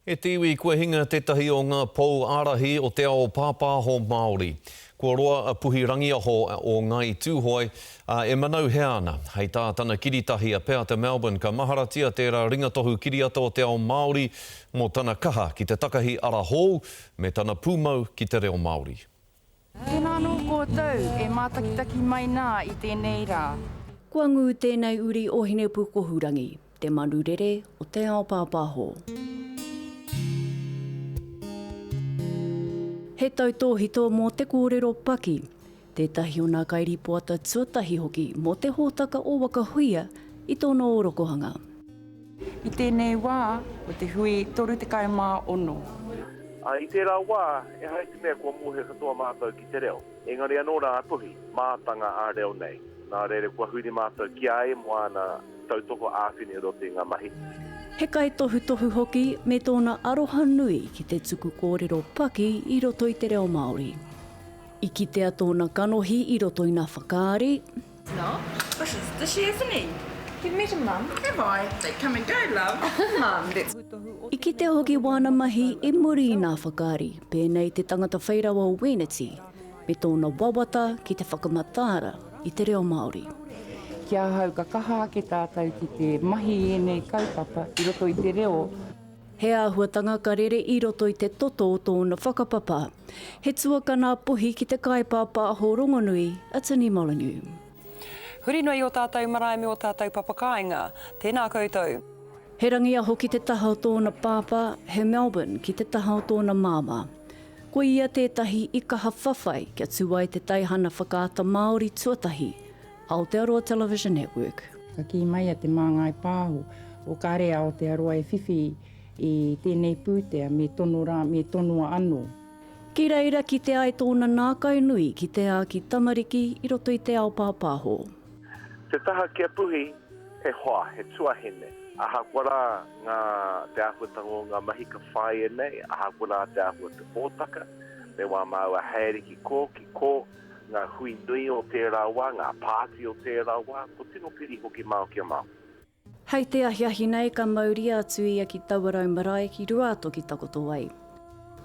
E te iwi, kua hinga tētahi o ngā pou ārahi o te ao pāpāho Māori. Kua roa a Puhi Rangiaho o Ngāi Tūhoe, ā, e manauhea ana. Hei tā tana kiritahi a Peata Melbourne ka maharatia tērā ringatohu kiriata o te ao Māori mō tana kaha ki te takahi ara hou me tana pūmau ki te reo Māori. Tēnā anō koutou e mātakitaki mai nā i tēnei rā. Kua ngū tēnei uri o Hinepūkohurangi, te manu rere o te ao pāpāho. He tautōhito mō te kōrero paki, tētahi o nā kairīpoata tuatahi hoki mō te hōtaka o Waka Huia i tōna ōrokohanga. I tēnei wā o te hui 36. Ā, i tērā wā, ehara i te mea kua mōhio katoa mātou ki te reo, engari anō rā a Puhi, mātanga ā-reo nei. Nā reira kua huri mātou ki a ia mō āna tautoko āwhina i roto i ngā mahi. He kaitohutohu hoki me tōna aroha nui ki te tuku kōrero paki i roto i te reo Māori. I kitea tōna kanohi i roto i ngā whakaari, No, this is dishy isn't he? You've met him mum. Have I? They come and go love. Mum, that's. I kitea hoki wāna mahi i muri i nā whakaari, pēnei te tangata whai rawa o Wēneti, me tōna wawata ki te whakamataara i te reo Māori. Ki ahau ka kaha ake tātou ki te mahi i ēnei kaupapa i roto i te reo. He āhuatanga ka rere i roto i te toto o tōna whakapapa. He tuakana a Puhi ki te kaipāpāho rongonui a Tini Molyneux. Huri noa i ō tātou marae me ō tātou papakāinga. Tēnā koutou. He Rangiaho ki te taha o tōna pāpā, he Melbourne ki te taha o tōna māmā. Ko ia tētahi i kaha whawhai kia tū ai te teihana whakaata Māori tuatahi, Aotearoa Television Network. Ka kī mai a Te Māngai Pāho, o kāre a Aotearoa e whiwhi i tēnei pūtea, me tono rā, me tonoa anō. Ki reira kite ai tōna nākau nui ki te āki tamariki i roto i te ao pāpāho. Te taha ki a Puhi, he hoa, he tuahine. Ahakoa rā ngā, te āhuatanga o ngā mahi ka whāia nei, ahakoa rā te āhua o te hōtaka, me wā māua haere ki kō, ki kō, ngā hui nui o tērā wā, ngā pāti o tērā wā, ko tino piri hoki māu ki a māu. Hei te ahiahi nei ka mauria atu ia ki Tauarau marae ki Ruātoki takoto ai.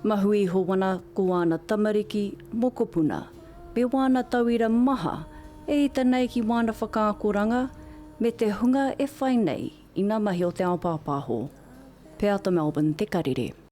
Mahu iho wana ko āna tamariki, mokopuna, me wāna tauira maha e ita nei ki wāna whakaakoranga me te hunga e whai nei i ngā mahi o te ao pāpāho. Peata Melbourne Te Karere.